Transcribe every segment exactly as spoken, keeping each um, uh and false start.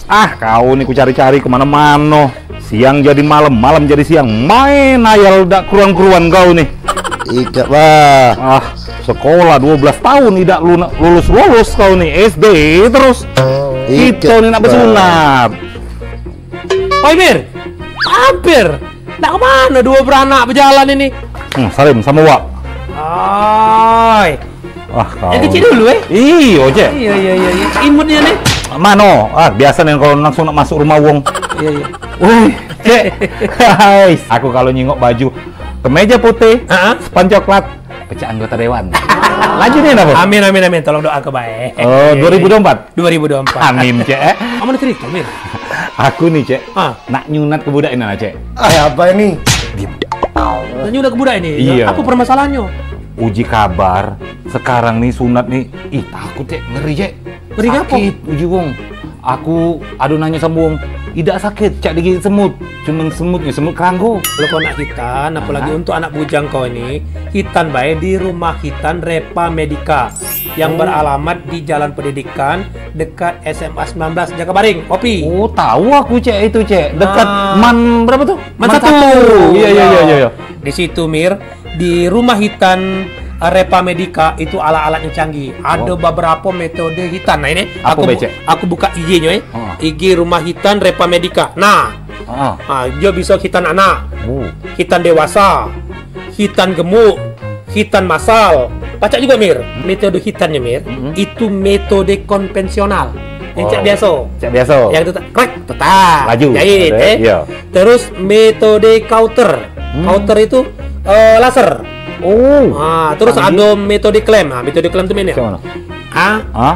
Ah, kau ni ku cari-cari ke mano-mano. Siang jadi malam, malam jadi siang. Main ayal dak keruan-keruan kau ni. Idak, Bah. Ah, sekolah dua belas tahun idak lu-, lulus-lulus kau ni. S D terus. Idak, Kito ni nak Bah. Besunat. Oi, Mir. Hampir. Nak kemano duo beranak bejalan ini? Hmm, salim samo wak. Oi. Wah, kau. Yang kecil dulu, eh? Iyo, Cek. Iyo, iyo, iyo, iyo. Imutnya nih. Mano? Ah, biasa nih kalau langsung nak masuk rumah wong. Iyo, iyo. Woi, Cek. Hai, aku kalau nyingok baju kemeja putih, Heeh. Span coklat, pecah anggota dewan. Laju nih, apa? Amin, amin, amin. Tolong doa ke baik. Oh, dua ribu dua puluh empat? Dua ribu dua puluh empat. Amin, Cek, eh. Kamu nak cerita, Mir? Aku nih, Cek. Ah. Nak nyunat ke budak ini lah, Cek. Ah, apa ini? Diam. Nak nyunat ke budak ini? Iya. Apa permasalahannya? Uji kabar, sekarang nih sunat nih, ih, takut, Cek, ngeri, Cek. Ngeri ngapa? Sakit, uji wong. Aku ado nanyo samo wong, idak sakit, cak digigit semut. Cuman semutnya, semut keranggo. Lo kau nak hitan, apalagi Hah? Untuk anak bujang kau ini, hitan bae di rumah hitan Repa Medika yang Oh. Beralamat di Jalan Pendidikan dekat S M A sembilan belas Jakabaring, Opi. Oh, tahu aku, Cek, itu, Cek. Dekat Ah. Man berapa tuh? Man Man satu. satu. Iya, iya, iya, iya, iya. Di situ, Mir, di rumah hitan, eh, Repa Medika itu alat-alatnya canggih. Ada Wow. Beberapa metode hitan. Nah, ini Apa aku be, bu-, Cek? Aku buka I G-nya, eh. Heeh. I G rumah hitan Repa Medika. Nah, Heeh. Ah, dia bisa hitan anak, Oh. Hitan dewasa, hitan gemuk, hitan masal. Pacak juga, Mir. Metode hitannya, Mir, Hmm. Itu metode konvensional. Yang cak Oh. Biasa. Cak biasa. Yang tetak, krek, tetak. Laju. Jahit, Ada, eh. Iya. Terus metode kauter. Hmm. Kauter itu, eh, laser. Oh. Ah, terus Canggih. Ada metode klem. Ah, metode klem tu mana? Macam mana? Ah. Ah.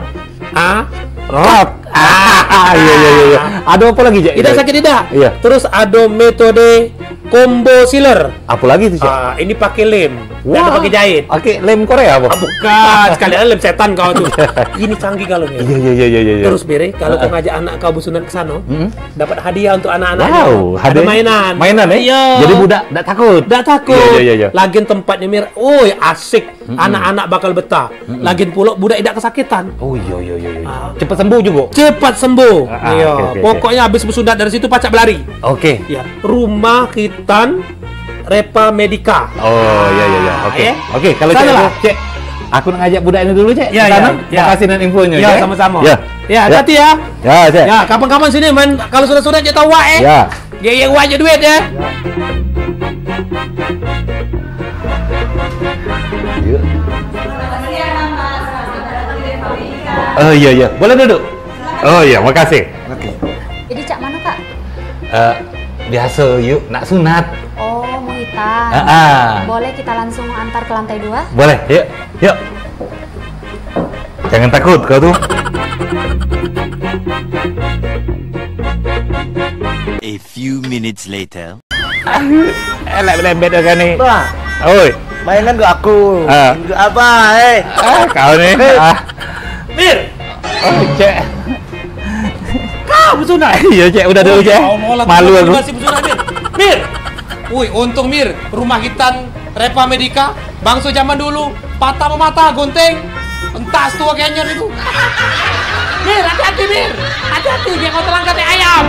Ah. Rot. Ah, iya, iya, iya, iya. Ada apa lagi, Cek? Tidak sakit tidak. Iya. Terus ada metode combo sealer. Apa lagi tu, Cek? Ah, ini pakai lem. Dan Wah. Pakai jahit. Pakai lem Korea apa? Ah, bukan, sekalian lem setan kau tu. Ini canggih kalau ni. Iya, iya, iya, iya, iya, iya. Terus, Mir, kalau kau Heeh. Ngajak anak kau besunat ke sana, Mm-mm. Dapat hadiah untuk anak-anaknya. Wow, Ada hadiah. Mainan. Mainan, eh? Iya. Jadi budak tak takut. Tak takut. Iya, iya, iya, iya. Lagian tempatnya, Mir, oi, asik. Mm-mm. Anak-anak bakal betah. Mm-mm. Lagian pula budak idak kesakitan. Oh, iya, iya, iya, iya. Ah. Cepat sembuh juga. Cepat sembuh. Ah, ah, Iya. Oke, oke, oke. Pokoknya habis besunat dari situ pacak berlari. Oke. Ya, rumah hitan Repa Medika. Oh, iya, iya, iya. Oke. Ah, ya. Oke, kalau Sana cek lah. Aku, cek, aku nak ngajak budak ini dulu, cek. Ya, ke sana. Ya, ya. Makasih dengan infonya, Ya, cek. Sama-sama. Ya. Ya, Ya. Hati-hati ya. Ya, cek. Ya, kapan-kapan sini main kalau sudah-sudah cek tahu wak, eh. Ya. Dia yang wajib duit ya. Iya. Oh, iya, iya. Boleh duduk? Oh, iya, makasih. Oke. Jadi cak mana, Kak? Eh, biasa, yuk, nak sunat. Oh, mau hitam. Ah, ah. Boleh kita langsung antar ke lantai dua? Boleh, yuk. Yuk. Jangan takut kau tu. A few minutes later. Elak belembet kau ni. Bah. Oi. Mainan gak aku. Ah. Gak apa, eh. Ah, kau ni. Eh. Ah. Mir. Oh, cek. Kau besunat? Iya, cek. Udah dulu, cek. Malu aku. Masih besunat, Mir. Mir. Woi, untung, Mir, rumah hitan Repa Medika, bangso zaman dulu, patah memata, gunting, entah setua kenyot itu. Mir, hati-hati, Mir. Hati-hati, biar kau terangkat kayak ayam.